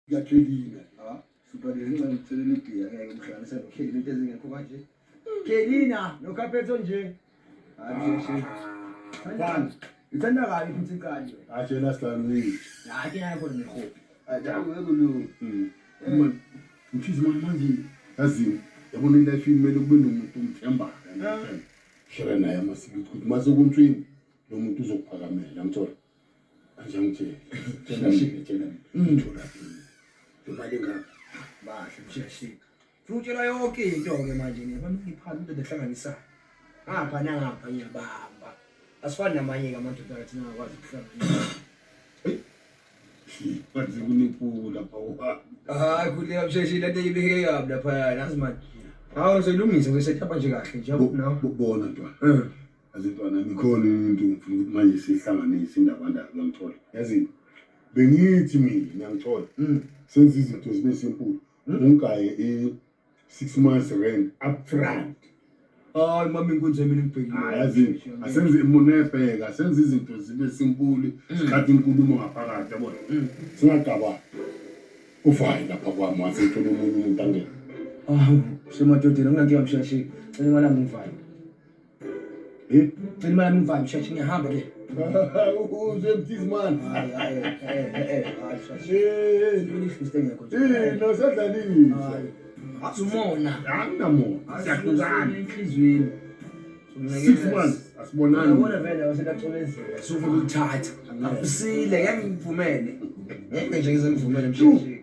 Kakelina. Ha, super lezinca ngithelele ibhiya ngeke umhlanganisa noKelina into ezingekho kanje. Kelina noKapetso nje. Hayi nje. Fana. Ithanda kabi futhi iqali wena. Atshela sihlanu. Hayi ke yakho nehobi. Ajabu Man, mfisi man manje yazini yabona ilife kumele kube nomuntu omthembayo. Share naye amasiko ukuthi mase kuntshweni lo muntu uzokuphakamela ngithola. Manje angitshele. Tshela mina, tshela mina. Uthola phi? Le mali engaka. Bahle msheshika. Funa utshela yonke into ke manje ne bamngiphala into ehlanganisayo. Ngapha nangapha ngiyabamba. Asifani namanye ke amadoda athi nangakwazi ukuhlanganisa. Bathi kunepuku lapha kwami. Hayi khuleka msheshi lento ibeke kabi lapha yazi manje. Hawu ngizoyilungisa ngizoyisetha nje kahle nje yabo nawe. Bona ntwana. Yazi ntwana ngikhona into ngifuna ukuthi manje sihlanganise indaba ndaba uyangithola. Yazi bengithi mina ngithola. Senza izinto zibe simple. Ungaye i 6 months rent up front. Hayi mama inkunzi mina ngibhekile. Hayi yazi asenze imunebheka asenze izinto zibe simple sikhathi inkulumo ngaphakathi yabona. Singagaba. Uvayi lapha kwami wathi ngithola omunye umuntu angene. Hawu semadodeni anginankinga msheshi. Cela imali yami ngivaye. Eh? Cela imali yami ngivaye msheshi ngiyahamba ke. Uze mthizi man. Hayi hayi eh eh hayi msheshi. Eh, Ngilifiste ngekho nje. eh, no sadlalisa. Hayi. Azi umona. Anginamona. Siyahlukana. Enhlizweni. 6 months asibonani. Uyabona vele waselacobezela sufuna ukuthatha. Akusile ngeke ngivumele. Ngeke nje ngize ngivumele msheshi.